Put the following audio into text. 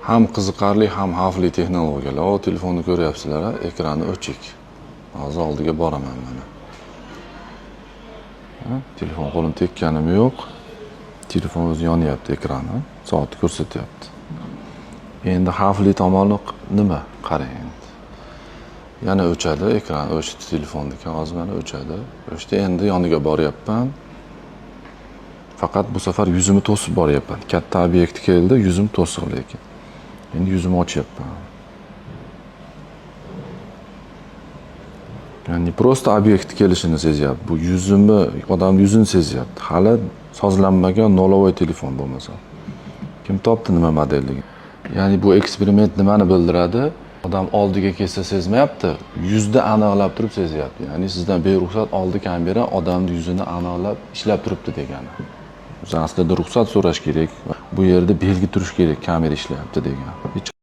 Ham qiziqarli, ham xavfli texnologiyalar. O, telefonni ko'ryapsizlar, a? Ekrani o'chik. Hozir oldiga boraman mana. Ha, telefon qo'lim tekkanim yo'q. Telefon o'zi yonyapti ekrani, soatni ko'rsatyapti. Endi xavfli tomoni nima? Qarang endi. Yana o'chadi, ekran o'chdi telefonniki. Hozir mana o'chadi. O'chdi, endi yoniga boryapman. Faqat bu safar yuzimni to'sib boryapman. Katta obyekt keldi, yuzim to'siq lekin. Endi yuzimni ochyapman. Ya'ni просто obyekt kelishini sezyapti. Bu yuzimni, odam yuzini sezyapti. Hali sozlanmagan nolovoy telefon bo'lmasa. Kim topdi nima modelligini? Ya'ni bu eksperiment nimani bildiradi? Odam oldiga kelsa sezmayapti, yuzda aniqlab turib sezyapti. Ya'ni sizdan beruxsat oldi kamera odamni yuzini aniqlab ishlab turibdi degani. O'zi aslida ruxsat so'rash kerak. Bu yerda belgi turishi kerak, kamera ishlayapti degan. Hech